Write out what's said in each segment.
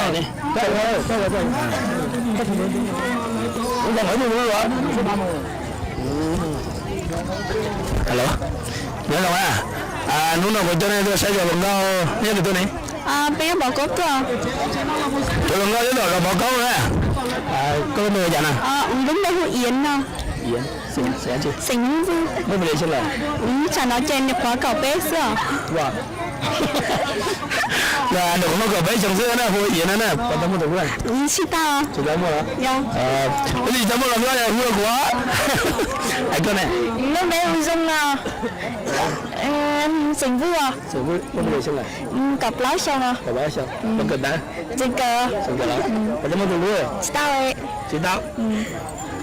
Hello, nyob zoo na. Hnub no kuv coj nej tuaj saib cov hluas nkauj, nej twg tuaj ne? Peb nyob Pov Kaub tuaj. Cov hluas nkauj nyob tom Pov Kaub na. Koj lub npe hu cas na? Lub npe hu Iab no. Xeem Vwj. Muaj pes tsawg xyoo lawm? Tsam no ces nyuam qhuav kaum peb xwb os. Nyuam qhuav kaum peb xyoo xwb na, hu Iab no na. Puas tau muaj tus hlub? Tsis tau. Tsis tau muaj los? Yog. Ib tsis tau muaj los hlub hu kuv. Hais koj ne? Lub npe hu Zoo no. Xeem Vwj os. Xeem Vwj, muaj pes tsawg xyoo lawm? Kaum plaub xyoo os. Kaum plaub xyoo. Kawm ntawv? Tseem kawm. Tseem kawm los? Puas tau muaj tus hlub? Tsis tau. Tsis tau.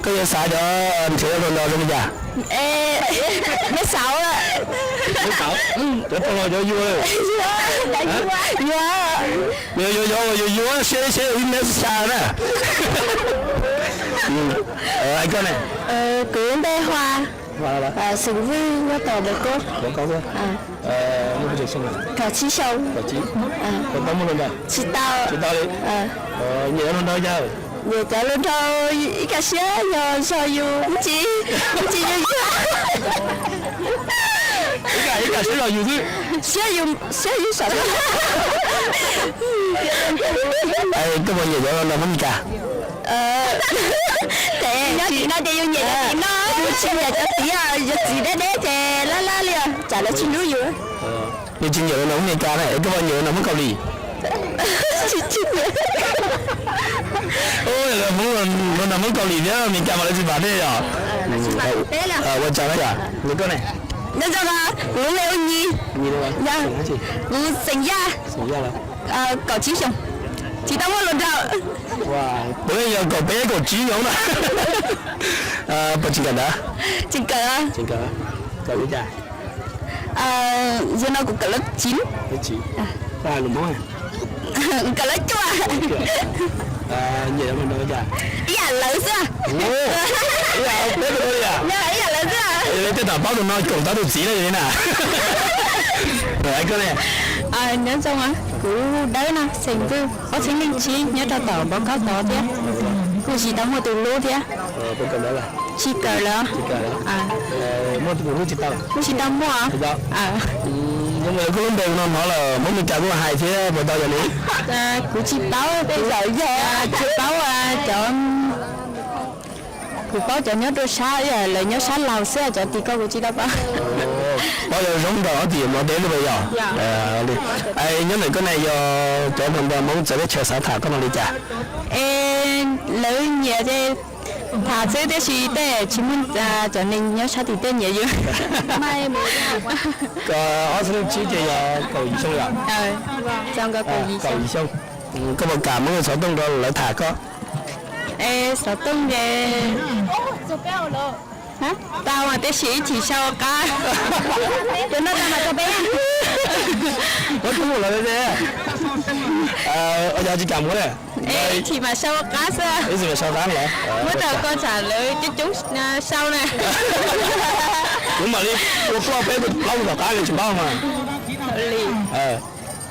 Koj yuav xav cov nrhiav hluas nraug zoo li cas? Meb xauv. Meb xauv? Cov pog los cov yuag? Yuag. Yuag yuag yuag yuag yuag siab siab ib meb xya na. Hais koj ne? Kuv npe Hua. Xeem Vwj, nyob tom Pov Kaub. Pov Kaub xwb. Muaj pes tsawg xyoo lawm? Kaum tsib xyoo. Kaum tsib. Puas tau muaj hluas nraug? Tsis tau. Tsis tau li. Nyiam hluas nraug cas? Nyiam cov hluas nraug ib kam siab yog zog yus, ib tsis, ib tsis yus yus. Ib kam, ib kam siab zog yus xwb. Siab yus, siab yus sam. Koj puas nyiam cov hluas nraug Hmoob Mes Kas? Ces nyob tim no ces yus nyiam cov tim no, yus tsis nyiam cov tid, yus txiv deb deb ces laj laj li os, tsam lawv tsis hlub yus. Yus tsis nyiam hluas nraug Hmoob Mes Kas na, es koj puas nyiam hluas nraug Hmoob Kaus Lim? Hluas nraug Hmoob Kaus Lim thiab Mes Kas mas lawv tsis pam nej yom? Ua tsaug na yom. Nyob zoo, kuv lub npe hu Nyi. Kuv xeem Yaj, kaum tsib xyoos, tsis tau muaj hluas nraug. Puav leej yog kaum peb kaum tsib xyoos na. Puas tseem kawm ntawv? Tseem kawm. Kawm li cas? Zaum no kuv kawm lab tsiv. Koj hais lus Hmoob? Kuv kawm lab cuaj. Nyiam hluas nraug li cas? Ib yam lawv xwb. Ib yam peb tus li yom? Yog ib yam lawv xwb. Tej thaum paub tus no koom tau tus txiv na li na. Koj ne? Nyob zoo, kuv hu Dawb no, xeem Vwj, ob txhiab leej tsib, nyob rau tom Npov Kaub tod thiab. Kuj tsis tau muaj tus hlub thiab. Tsis kawm lawm. Tsis tau muaj. Koj lub npe no hnov lawm Hmoob Mes Kas kuj hais thiab, puas tau yog li? Kuv tsis paub tej zaum yog, tsis paub cov, kuv paub cov nyob rau sab, lawv nyob sab laug xwb, cov tim ko kuv tsis tau paub. Paub yog Zoo Nraug ob tim Mos Dej lub npe yog. Nyob ntawm koj ne yog cov hluas nraug Hmoob txawv teb chaws xav tham koj no li cas? Es lawv nyiam ces tham xwb, tiam sis tej tsis muaj cov neeg nyob sab tim tej nyiam yus. Koj ob txhiab leej tsib ces yog kaum yim xyoo yom? Kaum yim xyoo. Koj puas kam muab xov tooj rau lawv tham koj? Es xov tooj ces tau mas, tiam sis ib chim sau qab. Cov no tau mas tau peb. Muab tub lawv, yog tsis kam muab na. Ib chim mas sau qab xwb. Ib chim mas sau qab los? Muab rau koj tsam lawv coob coob sau na. Kuv mam li ua plaub peb plaub tus tom qab li tsis paub mas.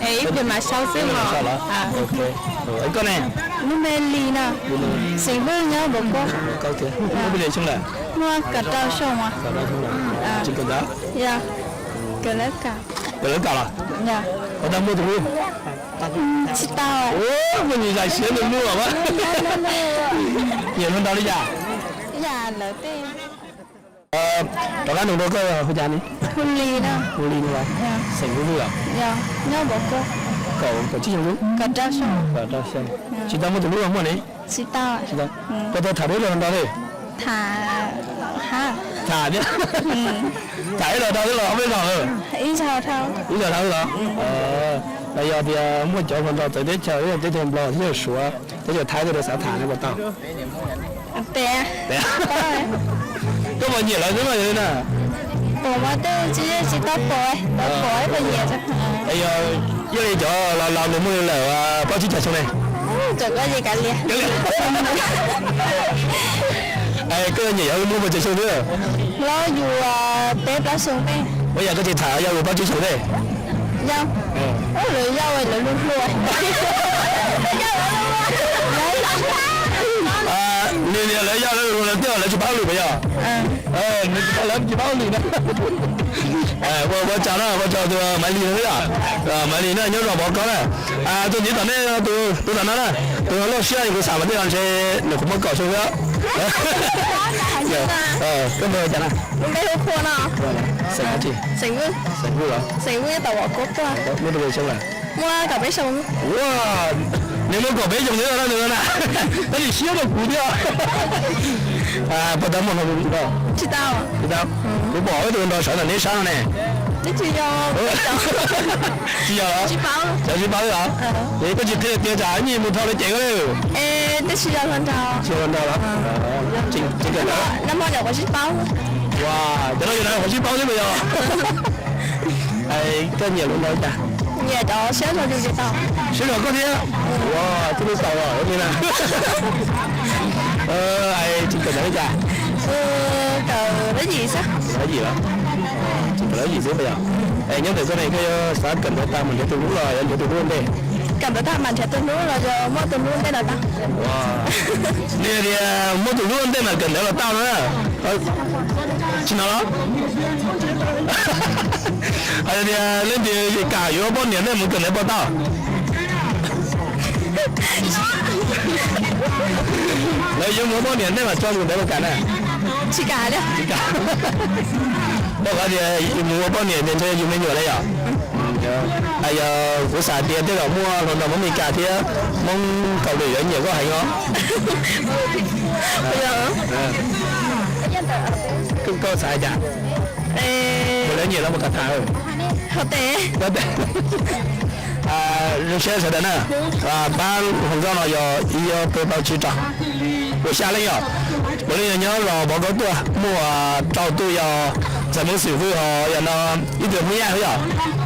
Ib chim mas sau xwb los. Koj ne? Lub npe Lis no. Xeem Vwj, nyob Npov Kaub. Muaj pes tsawg xyoo lawm? Muaj kaum rau xyoo. Tsis kawm ntawv? Yog, kawm lawv kam. Kawm lawv kam los? Puas tau muaj tus hlub? Tsis tau. Muaj nyuam yaus siab nws muaj los. Nyiam hluas nraug li cas? Yam lawv tej. Rov qab nug rau koj hu cas ne? Hu Lis no. Hu Lis no los? Xeem Vwj los? Yog, nyob Npov Kaub. Kaum, kaum tsib xyoo lub? Kaum rau xyoo. Kaum rau xyoo. Tsis tau muaj tus hlub los muaj ne? Tsis tau. Puas tau tham dua ib lo hluas nraug li? Tham, tham thiab. Tham ib lo dhau thiab los ob peb zaug? Ib zaug dhau los? Los yog tias muaj cov hluas nraug txawv teb chaws, teb chaws Nplog, teb chaws Suav, teb chaws Thaib tej rau xav tham no puas tau? Koj puas nyiam lawv xwb mas yog li na? Pom mas tej tsis, tsis tau pom, tau pom puas nyiam. Yog, yog li cov laus laus nws muaj li lawm plaub tsib caug xyoo ne? Tseem koj ces kav liam. Koj nyiam yog muaj puas tsawg xyoo xwb? Lawv yus peb plaub xyoo tej. Ua yam koj tsis tham yog yus plaub tsib xyoo tej? Yog, lawv yog lawv hlub hlub. Nws tsis paub, lawv tsis paub lwm na. Ua tsaug na, ua tsaug tus Maiv Lis na yom. Maiv Lis na nyob zos Pov Kaub na. Tus ntxiv tom nej, tus tom no na, tus loj siab kuv xav mas tej zaum ntshe nws kuv muaj kaum xyoo xwb. Koj npe hu cas na? Xeem Vwj los? Xeem Vwj tom Pov Kaub tuaj. Muaj kaum peb xyoo. Ua, nws muaj kaum peb xyoo thiab na nws na. Tab sis siab dua kuv thiab. Puas tau muaj hluas nkauj? Tsis tau. Tsis tau. Kuv pom ib tug nrog sawv ntawm neb sab no ne. Tsis yog los? Cov tsis paub los? Es koj tsis qhia tias tsam ib ntsis mus dhau lawv cem koj li. Tsis yog hluas nraug los? Ua, cov no yog hluas nraug qhuav sib paub xwb puas yog? Koj nyiam hluas nraug cas? Siab zog koj thiab. Ua, tib lub tau os li na. Tsis kawm ntawv li cas? Kawm lab yim xwb. Lab yim los? Tsis kawm lab yim xwb puas yog? Es nyob ntawm koj ne koj yuav xav kawm ntawv tag mas nrhiav tus hlub los yuav nrhiav tus hlub ua ntej? Kawm ntawv tag mas nrhiav tus hlub los yog muaj tus hlub ua ntej los tau? Nws tias muaj tus hlub ua ntej mas kawm ntawv los tau no na. Tsis no los? Hais tias leej twg kam yuav poj niam ntej mus kawm ntawv puas tau? Lawv yuav mus ua poj niam ntej mas tso mus ntawd puas kam na? Tsis kam li. Tsis kam. Koj qhov tias mus ua poj niam tias ntshe yus me nyuam li yom? Yog kuv xav tias tej zaum muaj hluas nraug Hmoob Mes Kas thiab Hmoob Kaus Lim yuav nyiam koj heev os. Koj xav cas? Mus lawv nyiam los mus tham tham. Zoo siab sawv daws na, pab hluas nkauj no yog ib ob peb plaub tsib rau, ua xya leej yom. Puav leej yog nyob los Pov Kaub tuaj, muaj rau tus yog ntxhais Hmoob Xwm Vwj ho yog no ib tug Hmoob Yaj xwb yom.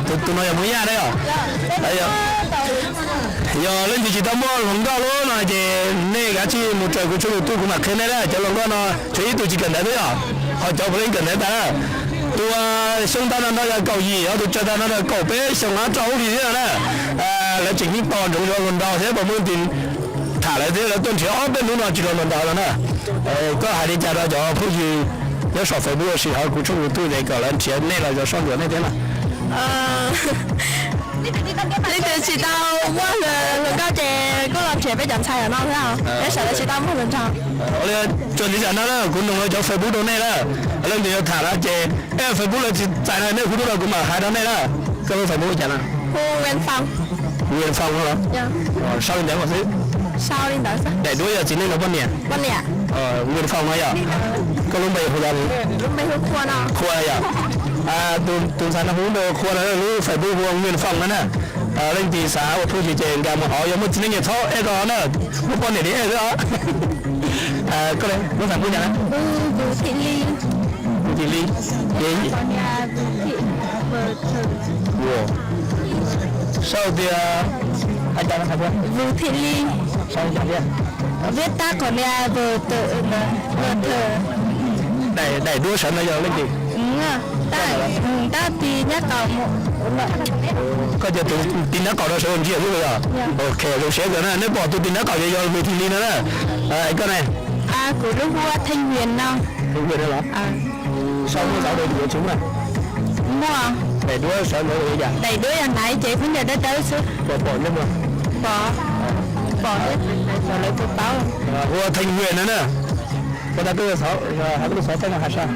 Tus no yog Hmoob Yaj na yom. Yog leej twg tsis tau muaj hluas nkauj lub no ces nej kav tsij mus raws kuv tshooj YouTube kuv mam qhia nej na. Cov hluas nkauj no tshuav ib tug tsis kawm ntawv xwb yom, ho cov puav leej kawm ntawv tas na. Tus xyoo tag no nrog yog kaum yim, ho tus tsawg tag no nrog kaum peb xyoo rau ub li thiab na. Lawv tseem yeej tos ntsoov yuav hluas nraug thiab puas muaj leej twg tham lawv thiab, lawv tuaj nrhiav ob peb hnub no tsis los hluas nraug no na. Koj hais li cas rau cov phooj ywg nyob saum Facebook lossis hauv kuv tshooj YouTube es kom lawv nrhiav nej los yog soj ntsuam nej thiab na? Leej twg tsis tau muaj hluas nkauj ces kuj los nrhiav peb cov ntxhais no thiab, peb sawv daws tsis tau muaj hluas nraug. Tsuas ntxiv tsam no na kuv noog lawv cov Facebook rau nej na, leej twg yuav tham no ces, Facebook lawv tsis txais no nej hu tuaj rau kuv mam hais rau nej na. Koj lub Facebook hu cas no? Hu Nguyên Phong no los? Sau li ntawd xwb. Daim duab yog txiv neej los poj niam? Nguyên Phong no yog? Koj lub npe hu li? Qhua yog? Tus ntxhais no hu npe hu Qhua no, lub Facebook hu Nguyên Phong no na. Leej twg xav ua phooj ywg ces nkag mus hauv, yog muaj txiv neej nyiam txhob ej rau na, muaj poj niam li ej xwb os. Koj lub xav hu cas na? Hu Thim Li. Sau tias, Vu Thim Li. Viết tắt của Nia Vờ Tự Vờ Thờ. Daim duab sawv no yog leej twg? Tab tis nyab qaum. Koj tias tus tis nyab qaum no sawv daws ntsia xwb yog? Ok, zoo siab kawg na, nej pom tus tis nyab qaum ces yog Vu Thim Li no na. Koj ne? Kuv lub hu ua Thanh Huyền no. Sau muaj sau daim duab tsis muaj? Muaj. Daim duab sawv ntawd yog cas? Daim duab yog hnav cev khaub ncaws dawb dawb xwb. Pom pom nej muaj? Pom, pom thiab, lawv puas paub? Hu ua Thanh Huyền no na. Koj tau koj xov, hais koj lub xov tooj no hais sab.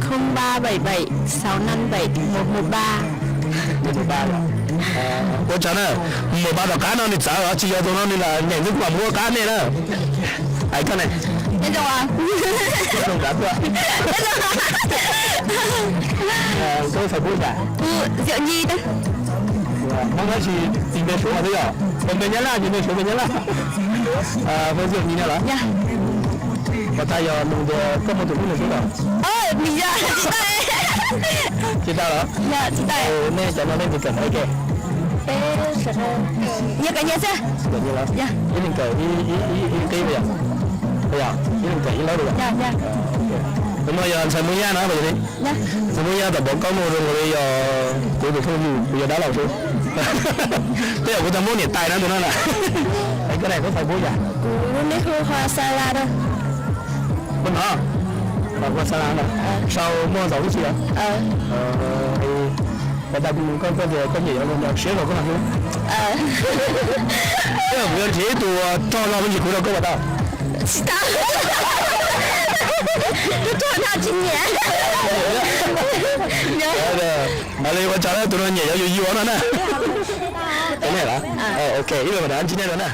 Không ba bảy bảy sáu năm bảy một một ba. Ua tsaug na, một ba tom qab no nws txawv os, tsis yog tus no nws lam nyeem xwb, kuv mam mus ua qab nej na. Hais koj ne. Koj Facebook cas? Hmoob dab tsi, tsis npe Suav xwb yog? Npe Nyab Laj ces npe Suav npe Nyab Laj. Peb Dios nyi no los? Pos tas yog nug tias koj muaj tus hlub nws xwb los? Tsis tau los? Nej cov no leej twg kawm ntawv ke? Nyias kawm nyias xwb. Ib leeg kawm ib qib yog? Ib leeg kawm ib lawb los? Tus no yog ntxhais Hmoob Yaj no. Ntxhais Hmoob Yaj tom Pov Kaub no zoo nkaus li yog kuv tus phooj ywg, kuv yog dab laug xwb. Twb yog kuv tau muab niam tais no tus no na. Koj daim Facebook yog? Kuv lub npe hu ua Sa La. No, los ua xa las no, sau muaj ntau lub tsi yom? Ua tas koj tias koj nyiam yuav luag nrog siab rau koj mas hlub. Kuv yuav nrhiav ib tug rog no me ntsis kuv rau koj puas tau? Tsis tau. Tus rog no tsis nyiam. Li ua cas tus no nyiam yuav yus yuav no na. Ok, ib pliag mam ntsib nej dua na.